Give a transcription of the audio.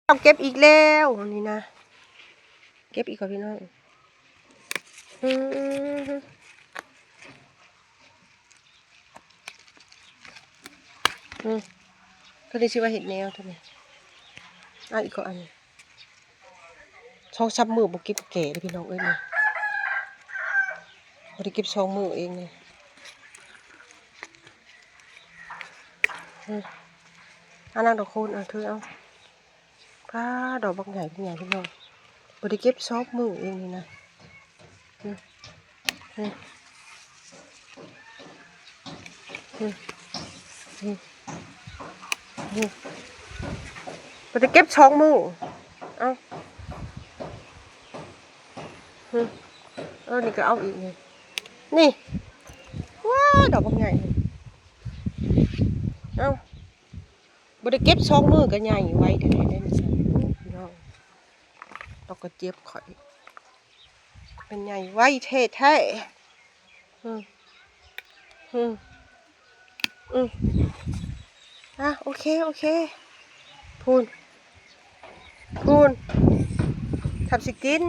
ເອົາເກັບອີກແລ້ວນີ້ນະ ເກັບອີກກ່ອນພີ່ນ້ອງ. ອືມ ອືມ ກໍໄດ້ຊິວ່າເຮັດແນວເທົ່ານີ້. ເອົາອີກກ່ອນ ອັນນີ້ ສອງສາມມື້ບໍ່ເກັບແກ່ເດ້ພີ່ນ້ອງເອີຍນີ້ ບໍ່ໄດ້ເກັບສອງມື້ເອງນີ້. ອືມ ອັນນັ້ນດອກໂຄນ ເອົາ ຖືເອົາ. ປ້າ ດອກບັກໃຫຍ່ ບັກໃຫຍ່ພີ່ນ້ອງ ບໍ່ໄດ້ເກັບສອງມື້ເອງນີ້ນະ. ອືມ ອືມ ອືມ ອືມ ອືມ ບໍ່ໄດ້ເກັບສອງມື້. ເອົາ ອືມ ເອີ ນີ້ກໍເອົາອີກນີ້ ນີ້ ວ້າ ດອກບັກໃຫຍ່. ເອົາ ບໍ່ໄດ້ເກັບສອງມື້ກໍໃຫຍ່ໄວແທ້ໆ ເດ້ນີ້ຊັ້ນ. ອືມ ພີ່ນ້ອງ ດອກກະຈຽບຂ້ອຍ ມັນໃຫຍ່ໄວແທ້ໆ. ອືມ ອືມ ອືມ ອ່ະ ໂອເຄ ໂອເຄ ພຸ້ນ ພຸ້ນ ທັບຊິກິນ.